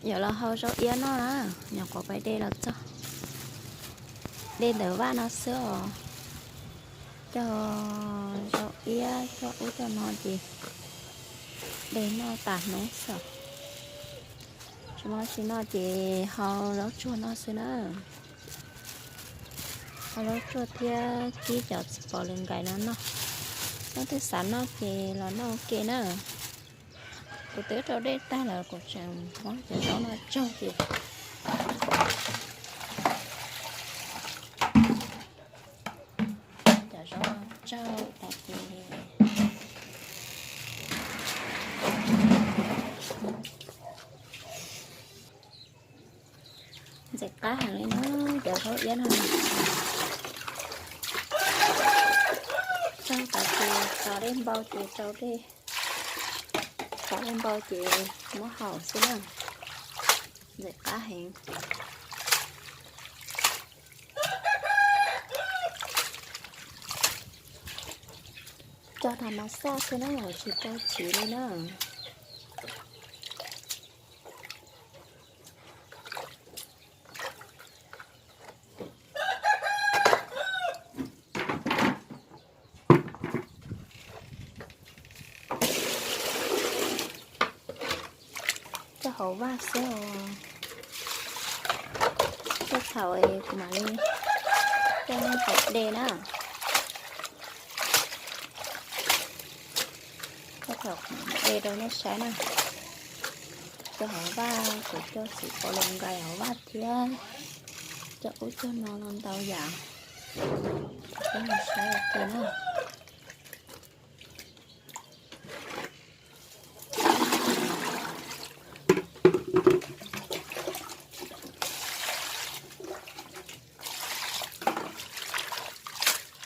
Yuav los hau zaub iab noj na, nyuam qhuav pais de los txog. De ntawm vaj no xwb os. Cog zaub iab coj ub coj no ces de noj tas hnub xwb. Tsis muaj tsis noj ces hau zaub tsuag noj xwb na. Hau zaub tsuag thiab kib cov txiv pos lws nkais no noj. Leej twg xav noj ces los noj ua ke na. Kuv twb rau dej tag lawm, kuv tseem muab cov zaub no tsaug ces, cov zaub no tsaug tas ces ntxim qab heev li na, cov zaub iab no. Tsaug tas ces tso dej npau ces rau dej, tso dej npau ces muab haus xwb na. Ntxim qab heev. Cog tham mas xaj xwb na, tsis rau chiv li na. Coj hauv vaj xwb os. Tej thaum kuv mam li coj nej pais de na. Tej thaum kuv mam de rau nej saib na. Coj hauv vaj, kuv coj txiv pos lws nkais hauv vaj thiab coj ub coj no los ntau yam. Coj nej saib ua ke na.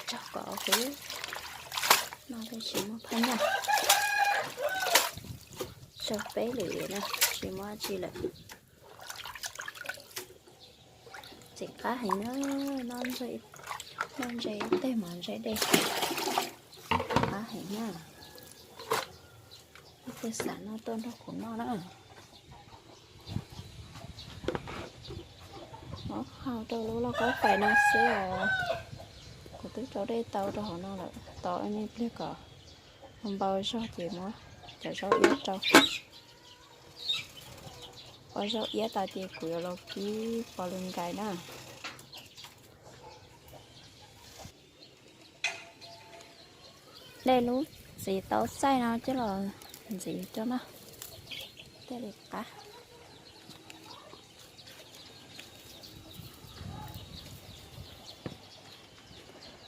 Tsaug kom huv no, peb tsis muaj phab nyaj. Tsaug peb lwm na, tsis muaj dab tsi lawm. Ntxim qab heev na, noj ntses ib teg mov ntses dej, qab heev na. Leej twg xav noj tuaj nrog kuv noj na. Muab hau rau lub lauj kaub fais no xwb os. Kuv twb rau dej tau rau hauv no lawm, tos ib me pliag kom npau zog ces muab cov zaub iab rau. Ua zaub iab tas ces kuv yuav los kib pos lws nkais na. De lub txiv tau txaij no coj los ntxiv rau na, thiaj li qab.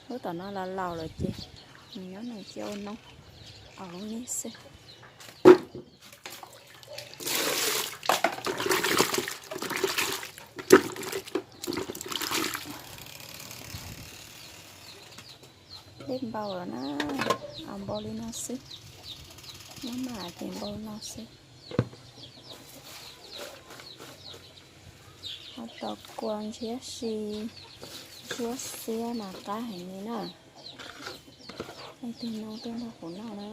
Lub tom no los laus lawm ces nws nyob nws cia ua noob aus lub niag xwb. Dej npau lawm na, aus npau li no xwb. Muab mam ces npau no xwb. Ho tos kua ntshiab si, ntsuab xiab mas qab heev li na. Leej twg noj tuaj nrog kuv noj na.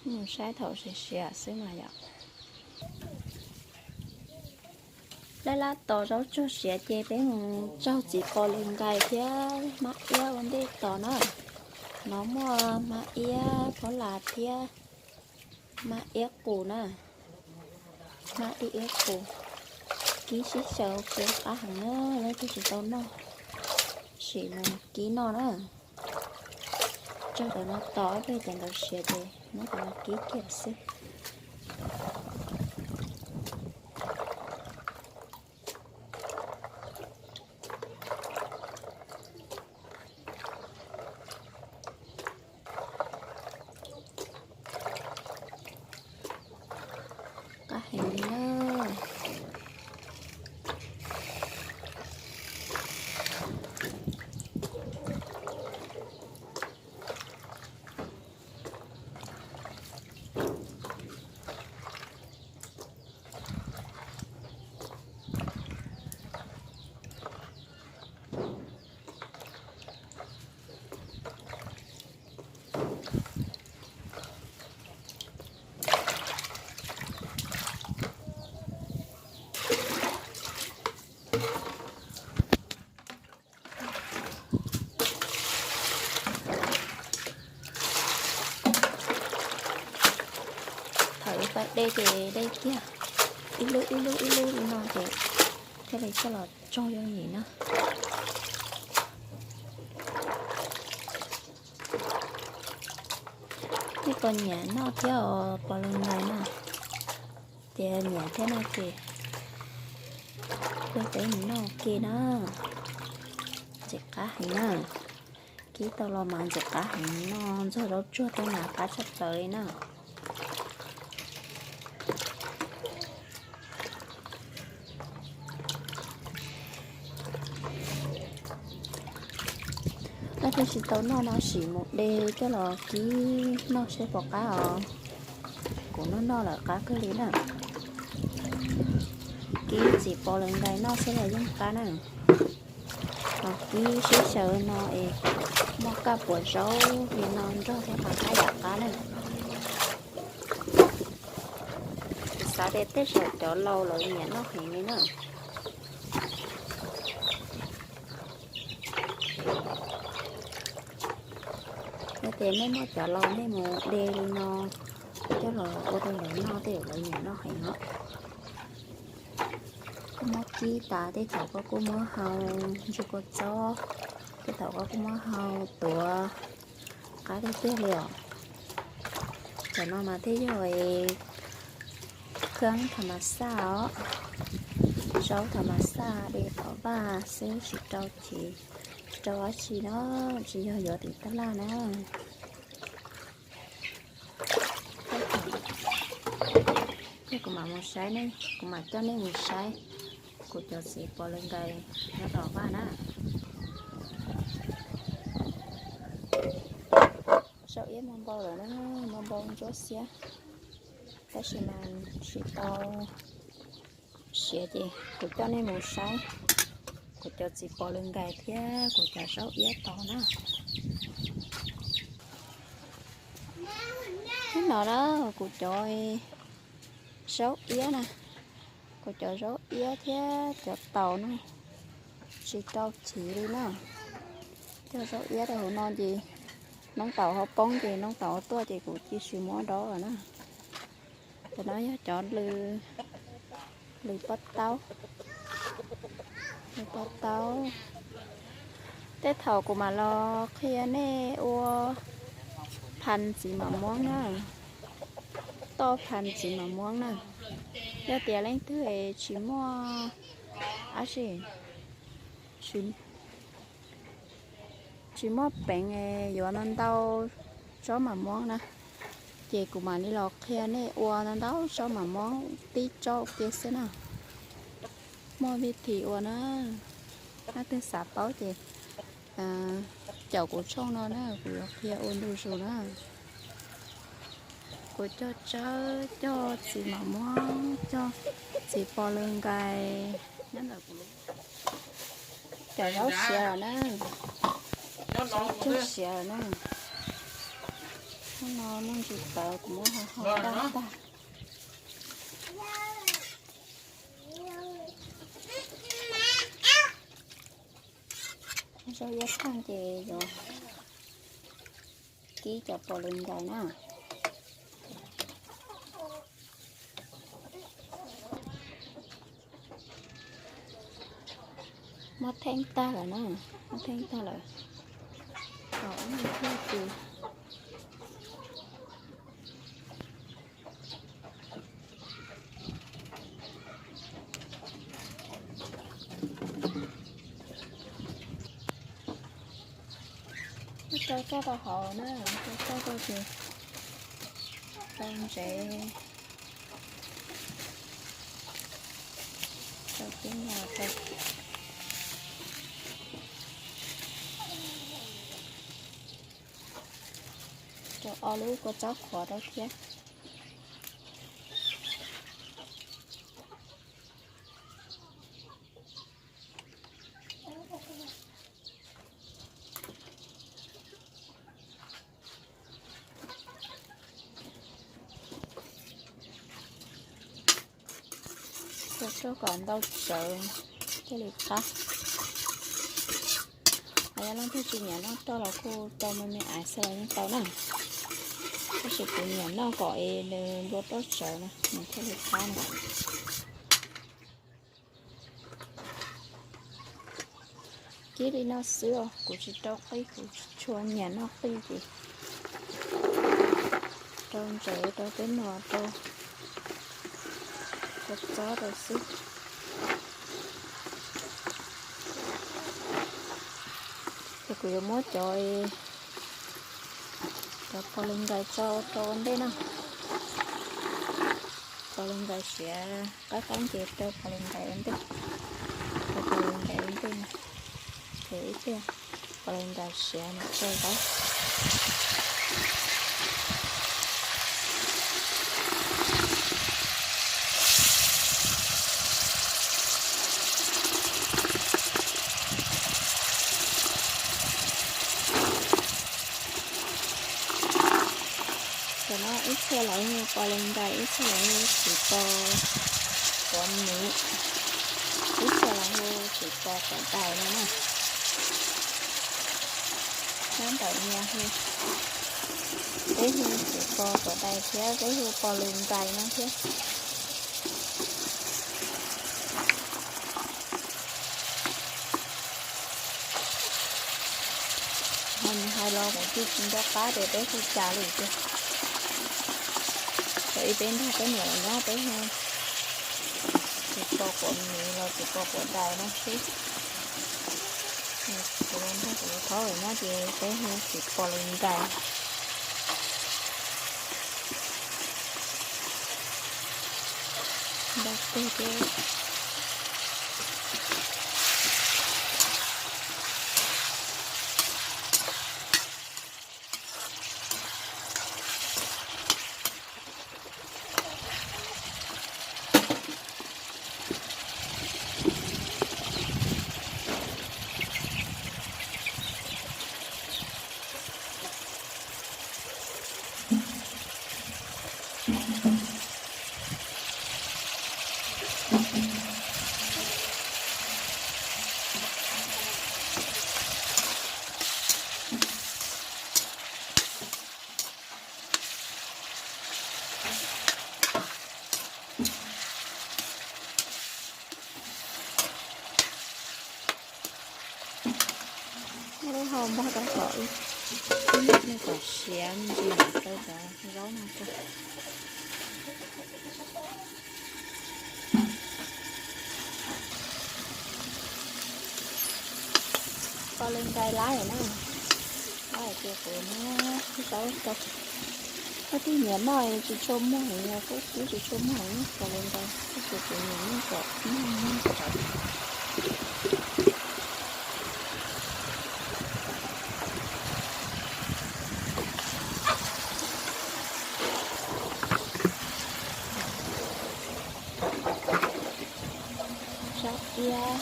Mus saib thaum siav siav xwb mas yom. Laj laj tos zaub tsuag siav ces peb mus tsaug txiv pos lws nkais thiab mab iab ua ntej tos na. No muaj mab iab phob las thiab mab iab qus na. Mab iab qus kib sib xyaw ua ke qab heev na, leej twg tsis tau noj sim mus kib noj na. Tsaug cov no tos, peb cov ntawd siav ces muab cov no kib kiag xwb. Qab heev li na. Thaum yuav pais de ces de kiag ib lub ib lub ib lub li no ces thiaj li coj los tsoo yooj yim na. Nej puas nyiam noj thiab os pos lws nais na? Ces nyiam thiab no ces hu peb mus noj ua ke na. Ntxim qab heev na. Kib tau los mas ntxim qab heev, noj ntxuag zaub tsuag tej mas qab tshaj plaws li na. Leej twg tsis tau noj no sim mus de coj los kib noj seb puas qab os. Kuv noj noj lawm qab kawg li na. Kib txiv pos lws nkais noj xwb los yeej qab na. Los kib sib xyaw no es muaj kaj puas zaub li no nrog thiab mas qab yam qab na. Kuv xav tias tej zaum cov laus lawv nyiam noj heev li na. Yog tias nej muaj cov laus nej mus de li no coj los ua rau lawv noj tej zaum lawv nyiam noj heev os. Koj muab kib tas tej thaum koj kuj muab hau ntsuag kua txob, tej thaum koj kuj muab hau tuav, qab tiag tiag li os. Cov no mas thiaj yog kheeb tham mas xaj os, zaub tham mas xaj de tom vaj xwb, tsis rau chiv, tsis rau dab tsi na, tsis yog yuav tim tab laj na. Ces kuv mam mus saib, kuv mam coj nej mus saib kuv cov txiv pos lws nkais nyob tom vaj na. Zaub iab muaj npau lawm na, muaj npau ntsuab xiab, tab sis mas tsis tau siav ces kuv coj nej mus saib kuv cov txiv pos lws nkais thiab kuv cov zaub iab tod na. Hnub no na, kuv cov zaub iab na, kuv cov zaub iab thiab cov taus na, tsis rau chiv li na. Coj zaub iab rau hauv no ces noob taus ho poob ces noob taus ho tuaj ces kuv cia li muab dob lawm na. Cov no yog cov lws pob taub, lws pob taub. Tej thaum kuv mam los qhia nej ua phas txiv mam muab na, toj phas txiv mam muab na. Yog tias leej twg tsis muaj, ab tsi, tsis muaj peev yuav ntau ntau tsob mam muab na, ces kuv mam li los qhia nej ua ntau ntau tsob mam muab tib tsob ua ke xwb na. Muaj vij this ua na, leej twg xav paub ces caum kuv tshooj no na, kuv yuav qhia ua ntu zus na. Kuv coj tsawb, coj txiv mam muab, coj txiv pos lws nkais nyob ntawm kuv lub. Cov zaub siav lawm na, zaub cog siav lawm na. Hnub no muaj ntsis tawv kuv muab ho ho daj tag. Zaub iab tag ces yuav kib cov pos lws nkais na. Muab theej tag lawm na, muab theej tag lawm. Tau ib nyuag pliag ces rau toj rau hauv na, rau toj rau ces rau ntsev, rau tib nyuag rau, rau ob lub kua txob qhuav rau thiab. Rau kom ntau tsawv, Thiaj li qab. Yog leej twg tsis nyiam noj roj los kuj rau me me ais xwb los yeej tau na. Tab sis kuv nyiam noj kom es nws nplua plaub tsawv na nws thiaj li qab na. Kib li no xwb os, kuv tsis rau qij, kuv tshua nyiam noj qij ces rau ntsev rau teb mos rau, rau txob rau xwb. Ces kuv yuav muab cov, cov pos lus nkais tso rau ua ntej na. Pos lus nkais siav qab qab ces rau pos lus nkais ua ntej, rau pos lus nkais ua ntej na. Ces ib pliag pos lus nkais siav no tso rau. Cov no ib txhia lawv hu pos lus nkais, ib txhia lawv hu txiv pos quav miv, ib txhia lawv hu txiv pos quav dais no na. Nyob ntawm nyias hu, peb hu txiv pos quav dais thiab peb hu pos lus nkais no thiab. Ho nws hais los kuv twb tsis nco qab tias peb hu cas li tiag. Thaum ub peb nrog peb niam los nyob peb hu txiv pos quav miv los txiv pos quav dais no xwb. Kuv los nrog kuv thaub los nyob ces peb hu txiv pos lus nkais. Ntau kawg thiab. Muab lub hau npog rau kom, kom siav me ntsis rau cov zaub no rau. Pos lus nkais lab na, lab ces kuv muab zaub rau. Leej twg nyiam noj tsis tshua muag heev los kuj kib tsis tshua muag heev, pos lus nkais tab sis kuv nyiam noj kom muag muag tsawv. Sab iab.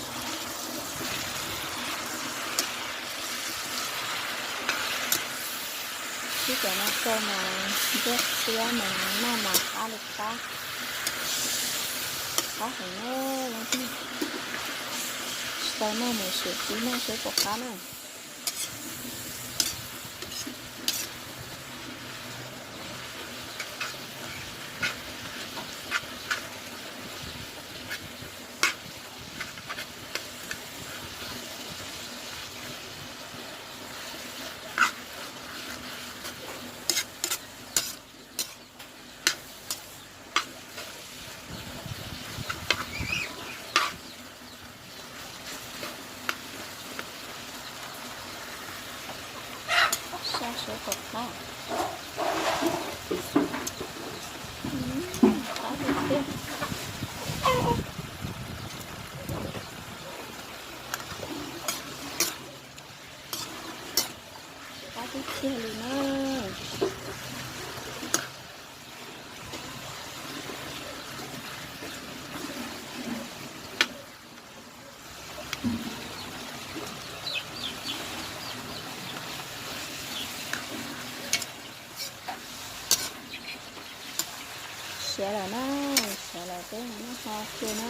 Kib cov no rau mas ntuag xiab mas noj mas qab li qab. Qab heev na, leej twg tsis tau noj mus sim kib noj seb puas qab na. Sab seb puas qab. Qab tiag tiag. Qab tiag tiag li na. Siav lawm na, siav lawm peb mus noj ho kiag na.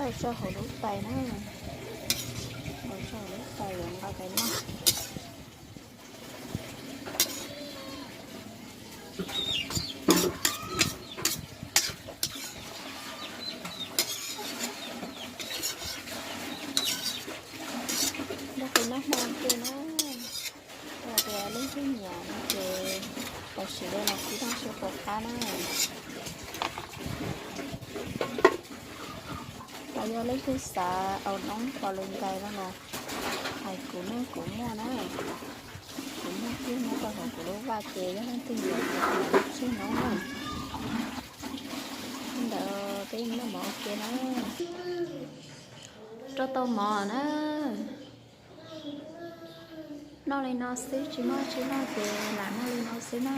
Rau hauv lub tais na, rau hauv lub tais yuav nqa tais noj. Noj tais noj hmo kiag na. Yog tias leej twg nyiam no ces los sim li los kuv noj siab puas qab na. Los yog leej twg xav au noob pom lus ntais no los hais kuv ne, kuv muaj na. Kuv muaj kiag nyob rau hauv kuv lub vaj ces yog leej twg nyiam ces los tseg noob na. Li ntawd peb noj mov ua ke na. Rau tau mov na. Noj li no xwb, tsis muaj tsis noj ces lam noj li no xwb na.